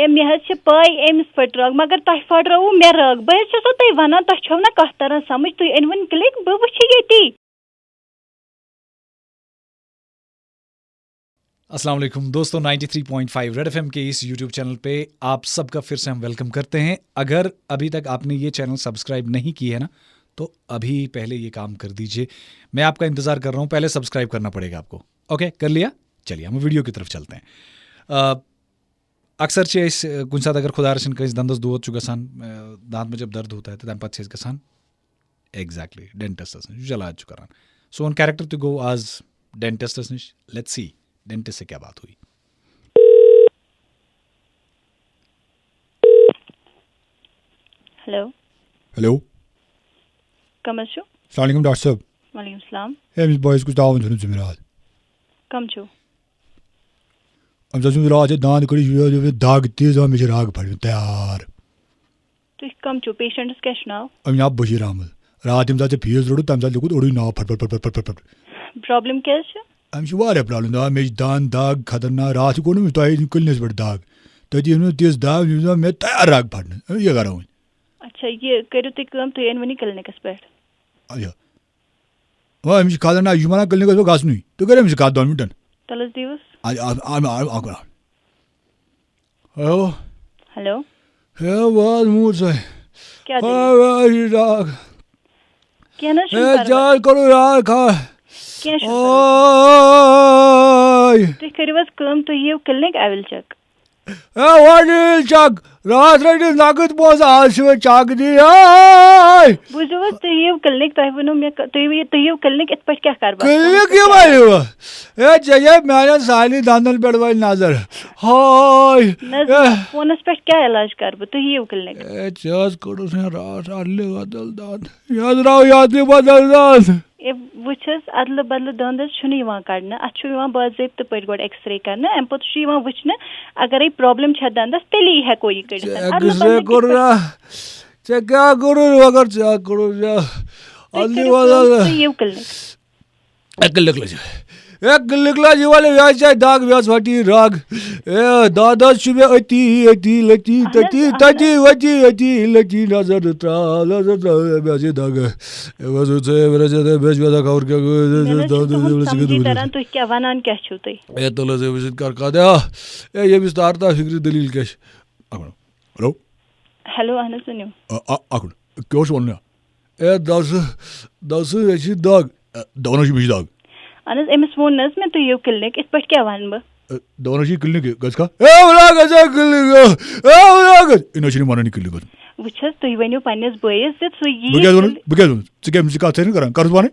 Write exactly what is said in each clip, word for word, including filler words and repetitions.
ہے، مےٚ حظ چھِ پَے أمِس پھٔٹ رَگ، مگر تۄہہِ پھٔٹرٲوٕ مےٚ رَگ۔ بہٕ حظ چھَسو تۄہہِ وَنان، تۄہہِ چھَو نہٕ کَتھ تَران سَمٕجھ۔ تُہۍ أنۍ وۄنۍ کِلِک، بہٕ وٕچھِ ییٚتی۔ السلام علیکم دوستو، ninety three point five red F M کے اس یوٹیوب چینل پہ آپ سب کا پھر سے ہم ویلکم کرتے ہیں۔ اگر ابھی تک آپ نے یہ چینل سبسکرائب نہیں کی ہے نا، تو ابھی پہلے یہ کام کر دیجیے۔ میں آپ کا انتظار کر رہا ہوں، پہلے سبسکرائب کرنا پڑے گا آپ کو۔ اوکے، کر لیا؟ چلیے ہم ویڈیو کی طرف چلتے ہیں۔ آ، اکثر چھِ أسۍ، آ، کُنہِ ساتہٕ اگر خۄدا رٔچھِن کٲنٛسہِ دَنٛدَس دود چھُ گژھان، آ، دانٛت منٛز جب درد ہوتا ہے، تہٕ تَمہِ پَتہٕ چھِ أسۍ گژھان exactly dentist نِش، یُس علاج چھُ کران۔ سون character تہِ گوٚو آز dentist نِش۔ Let's see dentist سے کیا بات ہوئی۔ ہیلو۔ ہیلو۔ کم حظ چھُو؟ السلام علیکم ڈاکٹر صٲب۔ وعلیکم السلام۔ ہے، أمِس بٲیِس کُس تاوُن چھُنہٕ ژٕ مےٚ راتھ؟ کم چھُو؟ أمِس حظ چھُ مےٚ راتھ یہِ دانٛد کٔڑِتھ، یہِ چھُ دَگ تیٖژ، مےٚ چھِ رَگ پھٔٹمٕتۍ تیار۔ تُہۍ کم چھِو؟ پیشنٹس کیٛاہ چھُ ناو؟ أمۍ ناو بشیٖر احمد۔ راتھ ییٚمہِ ساتہٕ ژےٚ فیٖس روٚٹُتھ، تَمہِ ساتہٕ لیوٚکھُتھ اوٚڑُے ناو پھٹ پھٹ پھٹ پھٹ پھٹ پھٹ۔ پرابلم کیٛاہ حظ چھِ؟ أمِس چھِ واریاہ پرابلم، دَپان مےٚ چھِ دَنٛد دَگ خطرناک۔ راتھ تہِ کوٚڑ نہٕ مےٚ تۄہہِ کِلنِس پٮ۪ٹھ دَگ، تَتی أنۍ مےٚ تِژھ دَگ، ییٚمہِ ساتہٕ مےٚ تیار رَگ پھٹنَس۔ یہِ کَرو وۄنۍ۔ اچھا، یہِ کٔرِو تُہۍ کٲم، تُہۍ أنۍ وۄنۍ یہِ کِلنِکَس پٮ۪ٹھ۔ اچھا۔ وۄنۍ أمِس چھِ خطرناک، یہِ چھُ وَنان کِلنِکَس پٮ۪ٹھ گژھنُے۔ تُہۍ کٔرِو أمِس سۭتۍ کَتھ دۄن مِنٹَن۔ تَلہٕ حظ دِیِو حظ۔ آ، آ، آ، آ، آ، آ۔ ہیلو۔ ہیلو۔ ہے، واز موٗد سا۔ کیٛاہ آ، دٔلیٖل؟ واز یہِ ڈاک۔ کینٛہہ نہٕ حظ چھُنہٕ ہے، پَرواے۔ زیادٕ کوٚرُے یار کَتھ۔ کینٛہہ چھُنہٕ پَرواے۔ آے۔ تُہۍ کٔرِو حظ کٲم، تُہۍ یِیِو کِلنِک، I will check۔ ہے، what will check؟ راتھ رٔٹِتھ نقد پونٛسہٕ، آز چھِ وۄنۍ check دِنۍ۔ آے۔ بوٗزِو حظ، تُہۍ یِیِو کِلنِک، تۄہہِ ووٚنوُ مےٚ، تُہۍ یِیِو، تُہۍ یِیِو کِلنِک، یِتھ پٲٹھۍ کیٛاہ کَرٕ بہٕ؟ کِلنِک یہِ وَنہِ وۄنۍ۔ ہے، ژےٚ چھےٚ میٛانٮ۪ن سارنٕے دَنٛدَن پٮ۪ٹھ وۄنۍ نظر۔ ہاے۔ نہ حظ، ہے۔ فونَس پٮ۪ٹھ کیٛاہ علاج کَرٕ بہٕ؟ تُہۍ یِیِو کِلنِک۔ ہے، ژےٚ حظ کوٚڑُتھ مےٚ راتھ اَدلہِ بدل دَنٛد۔ یہِ حظ درٛاو یَتھ تہِ بدل دَنٛد۔ اے، وٕچھ حظ، اَدلہٕ بدلہٕ دَنٛد حظ چھُنہٕ یِوان کَڑنہٕ۔ اَتھ چھُ یِوان باضٲبطہٕ پٲٹھۍ گۄڈٕ ایکس رے کَرنہٕ، اَمہِ پَتہٕ چھُ یِوان وٕچھنہٕ، اَگرَے پرابلم چھےٚ دَنٛدَس، تیٚلی ہٮ۪کو یہِ کٔڑِتھ۔ ژےٚ اَدلہٕ ایکس رے بدلہٕ کِتھ کوٚر پٲٹھۍ؟ نا؟ ژےٚ کیٛاہ کوٚرُتھ مگر؟ ژےٚ کوٚرُتھ نا؟ تُہۍ اَدلہِ کٔرِو کٲم، بدل۔ تُہۍ یِیِو کِلنِک۔ اے کِلنِک لٔج۔ اے کِلنِک لٔج، یہِ وَلہٕ، یہِ حظ چھِ دَگ، یہِ حظ پھَٹہِ یہِ رَگ۔ اے دَگ حظ چھُ مےٚ أتی، أتی، لٔتی، اَہَن حظ، تٔتی، اَہَن حظ۔ تٔتی، ؤتی، أتی، لٔتی، نظر ترٛاو، نظر ترٛاو، مےٚ حظ چھِ دَگ۔ اے، وۄنۍ حظ ژٕ، مےٚ حظ چھِ دَگ، مےٚ حظ چھِ دَگ، خبر کیٛاہ گوٚو، مےٚ نہ حظ چھُنہٕ تُہُنٛد سَمجھی تَران، تُہۍ کیٛاہ وَنان کیٛاہ چھِو تُہۍ؟ اے، تُل حظ، أمِس سۭتۍ کَر کَتھ، آ۔ اے، ییٚمِس تار تار فِکرِ دٔلیٖل کیٛاہ چھِ؟ اَکھ مِنٹ۔ ہیلو۔ ہیلو، اَہَن حظ، ؤنِو۔ آ، آ، اَکھ مِنٹ۔ کیٛاہ اوس وَنُن؟ اے، دَپ سا، دَپ سا، مےٚ چھِ دَگ۔ اے، دَپان حظ چھِ، مےٚ چھِ دَگ۔ اَہَن حظ، أمِس ووٚن نہٕ حظ مےٚ، تُہۍ یِیِو کِلنِک، یِتھ پٲٹھۍ کیٛاہ وَنہٕ بہٕ؟ اے، دَپان حظ چھِ، کِلنِک گژھِ کھا؟ اے، وَلا گژھِ ہا کِلنِک۔ اے، وَلا گژھِ۔ یہِ نہ حظ چھِنہٕ مانان یہِ کِلنِک گژھُن۔ وٕچھ حظ، تُہۍ ؤنِو پنٛنِس بٲیِس زِ سُہ یی بہٕ کیٛازِ وَنہٕ؟ کِلنِک۔ بہٕ کیٛازِ وَنہٕ؟ ژٕ کیٛاہ، أمِس سۭتۍ کَتھ چھَکھ نہٕ کَران؟ کَرُس پانَے؟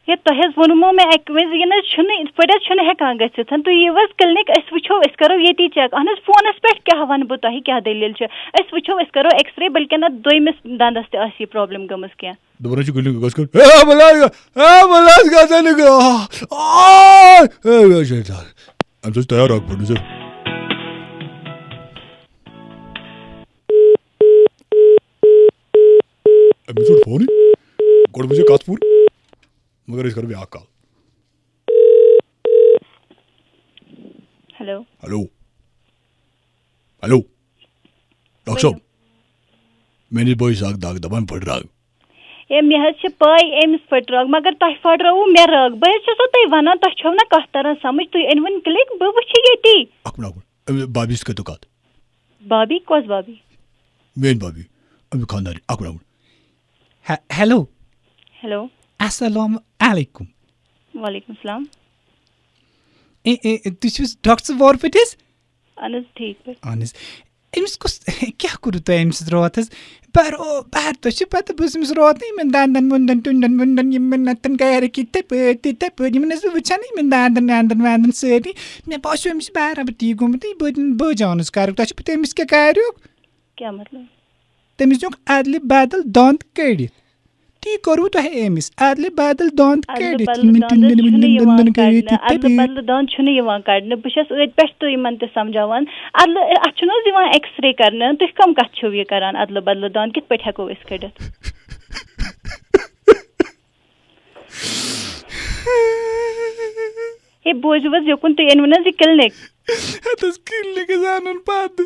ہے، تۄہہِ حظ ووٚنمو مےٚ اَکہِ وِزِ، یہِ نہ حظ چھُنہٕ، یِتھ پٲٹھۍ حظ چھُنہٕ ہٮ۪کان گٔژھِتھ۔ تُہۍ یِیِو حظ کِلنِک، أسۍ وٕچھو، أسۍ کَرو ییٚتی چیک۔ اَہَن حظ، فونَس پٮ۪ٹھ کیٛاہ وَنہٕ بہٕ تۄہہِ، کیٛاہ دٔلیٖل چھِ؟ أسۍ وٕچھو، أسۍ کَرو ایکس رے، بٔلکہِ نہ دوٚیمِس دَنٛدَس تہِ آسہِ یہِ پرابلم گٔمٕژ کینٛہہ۔ دوٚپُن حظ چھُ کِلنِک گژھُن۔ ہے، بہٕ حظ، ہے، بہٕ حظ گژھٕ نہٕ کینٛہہ۔ آے، ہے، ہے، ہے، ہے۔ اَمہِ سۭتۍ چھُ تیار اکھ پھٔٹمٕژ۔ أمِس روٚٹ فونٕے۔ گۄڈٕ وٕچھو کَتھ پوٗرٕ، مگر أسۍ کَرو بیٛاکھ کال۔ ہیلو۔ ہیلو۔ ہیلو۔ ڈاکٹر صٲب، ؤنِو۔ میٛٲنِس بٲیِس اَکھ دَگ، دَپان پھٔٹ رَگ۔ ہے، مےٚ حظ چھِ پَے أمِس پھٔٹ رَگ، مگر تۄہہِ پھٔٹرٲوٕ مےٚ رَگ۔ بہٕ حظ چھَسو تۄہہِ وَنان، تۄہہِ چھَو نہ کَتھ تَران سَمٕجھ۔ تُہۍ أنۍ وۄنۍ کِلنِک، بہٕ وٕچھِ ییٚتی۔ اَکھ مِنٹ، اَکھ مِنٹ۔ أمِس بابی سۭتۍ کٔرۍتو کَتھ۔ بابی؟ کۄس بابی؟ میٛٲنۍ بابی۔ أمِس خانٛدارِنۍ۔ اَکھ مِنٹ، اَکھ مِنٹ۔ ہیلو۔ ہیلو۔ السلام علیکم۔ وعلیکم السلام۔ اے، اے، تُہۍ چھِو حظ ڈاکٹر صٲب وارٕ پٲٹھۍ حظ؟ اَہَن حظ، ٹھیٖک پٲٹھۍ۔ اَہَن حظ۔ أمِس کُس، کیٛاہ کوٚروٕ تۄہہِ أمِس سۭتۍ راتھ حظ؟ بہر، او، بہر، تۄہہِ چھِ پَتہ، بہٕ اوسُس أمِس راتھ یِمَن دَنٛدَن وُنٛدَن ٹُنٛڈَن وُنٛڈَن یِمَن نَتَن گَرِکۍ یِتھ تَپٲرۍ تہِ تَپٲرۍ، یِمَن ٲسٕس بہٕ وٕچھان، یِمَن دَنٛدَن وَنٛدَن وَنٛدَن سٲری۔ مےٚ باسیو أمِس چھِ برابر تی گوٚمُت، یہِ بہٕ، بہٕ جانَس کَرُکھ۔ تۄہہِ چھِ پَتہ أمِس کیٛاہ کَریُک؟ کیٛاہ مطلب؟ تٔمِس دیُت اَدلہِ بدل دَنٛد کٔڑِتھ۔ تی کوٚروٕ تۄہہِ أمِس؟ اَدلہِ بدل دَنٛد اَدلہٕ کٔڑِتھ۔ بدلہٕ یِمَن دَنٛد دَنٛدَن چھُنہٕ یِمَن یِوان دَنٛدَن کٔڑِتھ کَڑنہٕ۔ یِتھ اَدلہٕ پٲٹھۍ۔ بدلہٕ دَنٛد چھُنہٕ یِوان کَڑنہٕ۔ بہٕ چھَس أتھۍ پٮ۪ٹھ تُہۍ یِمَن تہِ سَمجھاوان۔ اَدلہٕ، اَتھ چھُنہٕ حظ یِوان ایکس رے کَرنہٕ؟ تُہۍ کَم کَتھ چھِو یہِ کَران؟ اَدلہٕ بدلہٕ دَنٛد کِتھ پٲٹھۍ ہٮ۪کو أسۍ کٔڑِتھ؟ ہے، بوٗزِو حظ یوکُن، تُہۍ أنِو نہٕ حظ یہِ کِلنِک؟ ہتس کلنِکس انُن پتہٕ۔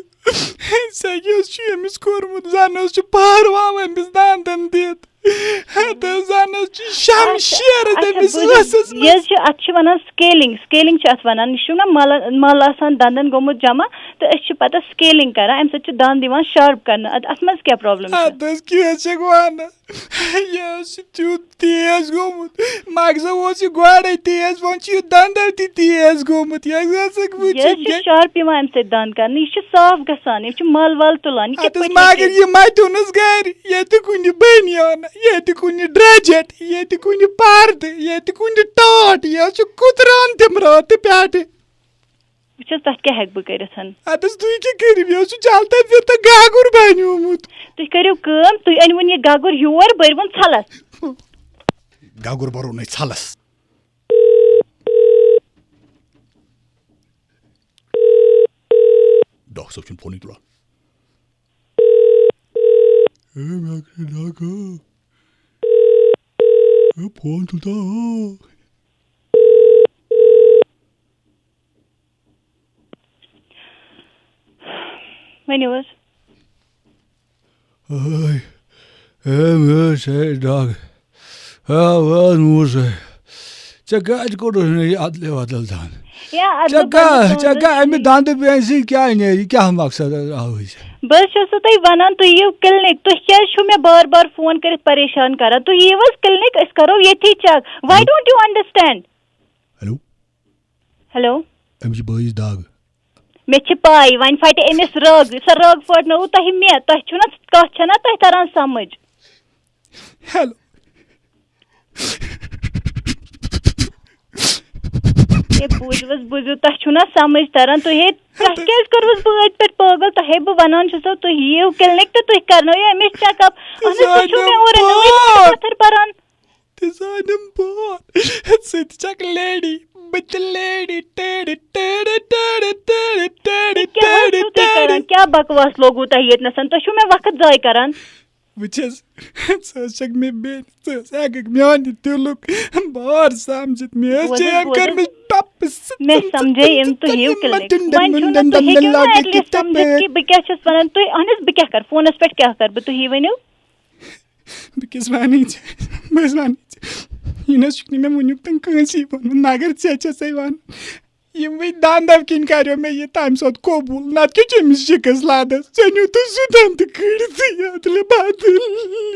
سیٚکہِ اوس چھُ أمِس کوٚرمُت، زن اوس چھُ پہروام أمِس دندن دِتھ۔ ہتس زن اوس چھُ شمشیرس اچھا، أمِس بوٗزِو، ٲسس یہِ حظ منٛز۔ چھِ، اتھ چھِ ونان scaling، scaling چھِ اتھ ونان۔ یہِ چھُنہ مل، مل آسان دندن گوٚمُت جمع، تہٕ أسۍ چھِ پتہٕ scaling کران، امہِ سۭتۍ چھُ دند یِوان sharp کرنہٕ۔ اد-، اتھ منٛز کیٛاہ problem چھِ؟ اتھ حظ کیٛاہ چھکھ ونان؟ یہِ حظ چھُ تیوٗت تیز گوٚمُت۔ مغزو اوس یہِ گۄڈَے تیز، وۄنۍ چھُ یہِ دَندَو تہِ تیز گوٚمُت۔ یہِ حظ ٲسٕکھ یہِ حظ چھُ وٕچھِتھ۔ شارپ یِوان اَمہِ سۭتۍ دَنٛد کَرنہٕ۔ یہِ چھُ صاف گژھان، یہِ چھُ مَل وَل تُلان۔ یہِ کِتھ اَدٕ حظ، پٲٹھۍ مگر ہیٚکہِ؟ یہِ مَتیو نہٕ حظ گَرِ، ییٚتہِ کُنہِ بٔنیان، ییٚتہِ کُنہِ ڈرٛجَٹ، ییٚتہِ کُنہِ پَردٕ، ییٚتہِ کُنہِ ٹاٹھ، یہِ حظ چھُ کُتران تِم راتہٕ پٮ۪ٹھٕ۔ وٕچھ حظ، تَتھ کیٛاہ ہٮ۪کہٕ بہٕ کٔرِتھ؟ اَدٕ حظ، تُہۍ کیٛاہ کٔرِو؟ یہِ اوس سُہ جلتا فِرتا گاگُر بنیومُت۔ تُہۍ کٔرِو کٲم، تُہۍ أنۍوُن یہِ گگُر یور، بٔرۍوُن ژھلس۔ گگُر بَرو نَے ژھلس۔ ڈاکٹر صٲب چھُنہٕ فونٕے تُلان۔ اے، مےٚ کٔرۍ ڈاکٹر۔ اے، فون تُل تو۔ ؤنِو حظ۔ ہاے، ہے، مےٚ حظ چھے ڈاکھ۔ ہے، وَن موسے، ژےٚ کَتہِ کوٚرُتھ مےٚ یہِ اَدلہِ وَدل دَنٛد؟ یا اَدلہِ ژےٚ کَتہِ، بدلہِ ژےٚ دَنٛد؟ کَتہِ اَمہِ دَنٛدٕ پٮ۪نٛسہِ کیٛاہ نیرِ؟ یہِ کیٛاہ مقصد آوُے ژےٚ؟ بہٕ حظ چھَسو تۄہہِ وَنان، تُہۍ یِیِو clinic۔ تُہۍ کیٛازِ چھِو مےٚ بار بار فون کٔرِتھ پریشان کران؟ تُہۍ یِیِو حظ clinic، أسۍ کرو ییٚتھی check۔ Why don't you understand? Hello. Hello. أمِس چھِ بٲیِس دَگ۔ مےٚ چھِ پَے، وۄنۍ پھٹہِ أمِس رَگ۔ سۄ رَگ پھٹنٲوٕ تۄہہِ مےٚ۔ تۄہہِ چھُو نا کَتھ، چھَنا تۄہہِ تَران سَمٕجھ؟ ہیلو۔ ہے، بوٗزِو حظ، بوٗزِو، تۄہہِ چھُو نا سَمٕجھ تَران؟ تُہۍ ہے، تۄہہِ کیٛازِ کٔروٕ بہٕ أتھۍ پٮ۪ٹھ پٲگل؟ تۄہے بہٕ وَنان چھُسو، تُہۍ یِیِو clinic تہٕ تُہۍ کرنٲیِو أمِس check up۔ اَہَن حظ، تُہۍ چھُو مےٚ اورٕ نٔوٕے نٔوٕے پَتھر بَران۔ تہِ زانٮ۪م بہٕ۔ ژٕ تہِ چھَکھ lady، بہٕ تہِ lady۔ ٹیڈِ، ٹیڈِ، ٹیڈِ، ٹیڈِ، ٹیڈِ، تُہۍ کیٛاہ حظ ٹیڈِ، چھِو تُہۍ ٹیڈِ۔ کران؟ کیٛاہ بکواس لوگوٕ تۄہہِ ییٚتنَس؟ تۄہہِ چھُو مےٚ وقت ضایع کران۔ وٕچھ حظ، ژٕ حظ چھَکھ مےٚ بیٚنہِ، ژٕ حظ ہٮ۪کَکھ میٛانہِ دِلُک بار سَمجھِتھ۔ مےٚ حظ بوز چھِ حظ، أمۍ بوز حظ۔ کٔرمٕژ ٹَپہٕ سۭتۍ۔ مےٚ سَمجھے أمۍ، تُہۍ یِیِو clinic۔ وۄنۍ چھُو نہٕ تُہۍ ہیٚکِو نہٕ at least سَمجھِتھ کہِ بہٕ کیٛاہ چھَس وَنان۔ تُہۍ، اَہن حظ، بہٕ کیٛاہ کَرٕ؟ فونَس پٮ۪ٹھ کیٛاہ کَرٕ بہٕ؟ تُہۍ یی ؤنِو۔ بہٕ کیٛاہ وَنہٕ ژےٚ؟ بہٕ حظ وَنہٕ ژےٚ۔ یہِ نہ حظ چھُکھ نہٕ مےٚ وٕنیُک تام کٲنٛسی ووٚنمُت، مگر ژےٚ چھےٚ سَے وَنُن۔ یِموٕے دَنٛدو کِنۍ کَریو مےٚ یہِ تَمہِ ساتہٕ قبوٗل، نَتہٕ کیٛاہ چھُ أمِس شِکَس لَدَس؟ ژےٚ نیوٗتھُے سُہ دَنٛدٕ کٔڑِتھٕے اَدلہِ بدل۔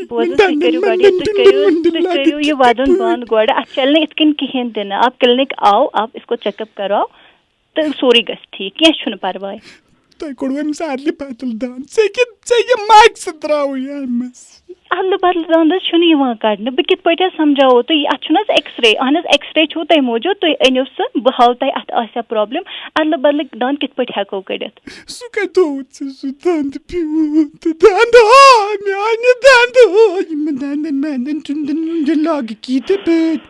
بوز حظ، تُہۍ دَنٛدَن کٔرِو گۄڈٕ یہِ، مَنٛدَن تُہۍ ٹُنٛڈَن کٔرِو، مُنٛڈَن تُہۍ لَدٕ کٔرِو یہِ کِتھ وَدُن پٲٹھۍ؟ بنٛد گۄڈٕ۔ اَتھ چَلہِ نہٕ یِتھ کٔنۍ کِہیٖنۍ تہِ نہٕ۔ آپ clinic آو، آپ اس کو check up کرواو، تہٕ سورُے گژھِ ٹھیٖک، کینٛہہ چھُنہٕ پَرواے۔ تۄہہِ کوٚڑوٕ أمِس اَدلہِ بدل دَنٛد۔ ژےٚ کیٛاہ، ژےٚ یہِ مَکہِ سۭتۍ ترٛاوُے أمِس؟ اَدلہٕ بدلہٕ دَنٛد حظ چھُنہٕ یِوان کَڑنہٕ۔ بہٕ کِتھ پٲٹھۍ حظ سَمجھاوو تُہۍ؟ اَتھ چھُنہٕ حظ X-ray؟ اَہَن حظ، X-ray چھُو تۄہہِ موٗجوٗد، تُہۍ أنِو سُہ، بہٕ ہاوٕ تۄہہِ اَتھ آسیٛا problem۔ اَدلہٕ بدلہٕ دَنٛد کِتھ پٲٹھۍ ہٮ۪کو کٔڑِتھ؟ سُہ کَتہِ تھوٚوُتھ ژےٚ سُہ دَنٛد پیوٗنٛت تہٕ دَنٛد ہا میٛانہِ دَنٛد ہا یِمَن دَنٛدَن مَنٛدَن ٹُنٛڈَن مُنٛڈَن لاگہٕ کیٖتیٛاہ پٲٹھۍ؟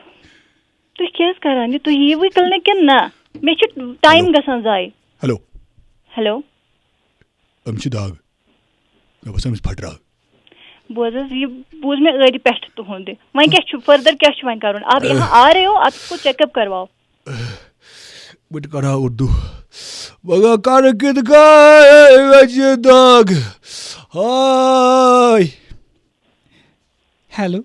تُہۍ کیٛاہ حظ کَران یہِ؟ تُہۍ یِیِوٕے clinic کِنہٕ نہ؟ مےٚ چھُ time ہیلو۔ گژھان ضایع۔ ہیلو۔ ہیلو۔ أمِس چھِ دَگ۔ مےٚ باسان أمِس پھٹراو۔ بوز حظ، یہِ بوٗز مےٚ ٲدِ پٮ۪ٹھ تُہُنٛد۔ وۄنۍ کیٛاہ چھُ further، کیٛاہ چھُ وۄنۍ کَرُن؟ آپ یہاں آ رہے ہو، آپ اس کو check up کرواؤ۔ بہٕ تہِ کَرٕ ہا اُردو۔ مگر کَرٕ کِتھ کٔنۍ، مےٚ چھِ دَگ۔ ہاے۔ ہیلو۔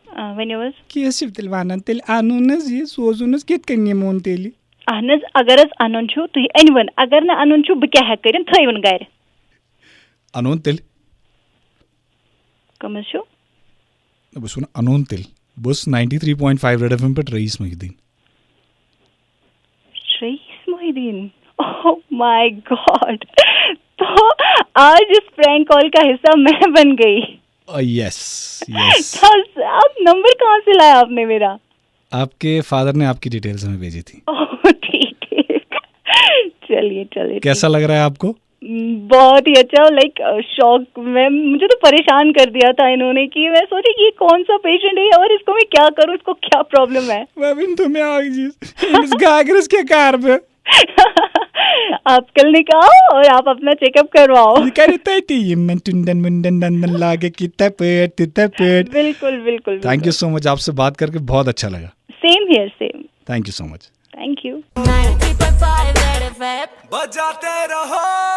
آ، ؤنِو حظ۔ کیٛاہ حظ چھِو تیٚلہِ وَنان؟ تیٚلہِ اَنُن حظ یہِ، سوزُن حظ، کِتھ کٔنۍ نِمون تیٚلہِ؟ اہن حظ، اگر حظ اَنُن چھُ، تُہۍ أنۍوُن۔ اگر نہٕ اَنُن چھُ، بہٕ کیٛاہ ہٮ۪کہٕ کٔرِتھ؟ تھٲیوُن گَرِ۔ اَنون تیٚلہِ۔ کٕم حظ چھِو؟ نہ، بہٕ چھُس وَنان اَنون تیٚلہِ۔ بہٕ چھُس ninety three point five Red F M پٮ۪ٹھ رئیس محی الدین۔ رئیس Mohi uddin? Oh my God! To Aaj S prank call کا حصہ میں بن گئی۔ آ، یس، یس۔ تو آپ نمبر کہاں سے لایا آپ نے میرا؟ آپ کے فادر نے آپ کی ڈیٹیلز ہمیں بھیجی تھی۔ اوہ، ٹھیک، ٹھیک۔ چلیے، چلیے، ٹھیک۔ کیسا لگ رہا ہے آپ کو؟ بہت ہی اچھا، لائک، شاک میں، مجھے تو پریشان کر دیا تھا انہوں نے کہ میں سوچی یہ کون سا پیشنٹ ہے اور اس کو میں کیا کروں، اس کو کیا پرابلم ہے۔ وۄنۍ ؤنۍ تو مےٚ اکھ چیٖز، أمِس گاگرس کیٛاہ کَرٕ بہٕ؟ آپ کلینک آؤ اور آپ اپنا چیک اپ کرواؤ۔ یہِ کَرِ تٔتی یِمن ٹُنڈن مُنڈن دَنٛدن لاگہِ کِتھ پٲٹھۍ، تِتھ پٲٹھۍ۔ بالکل، بالکل، Thank you so much، آپ سے بات کر کے بہت اچھا لگا۔ Same here, same। Thank you so much۔ Thank you۔ ninety point five Red F M۔ बजाते रहो।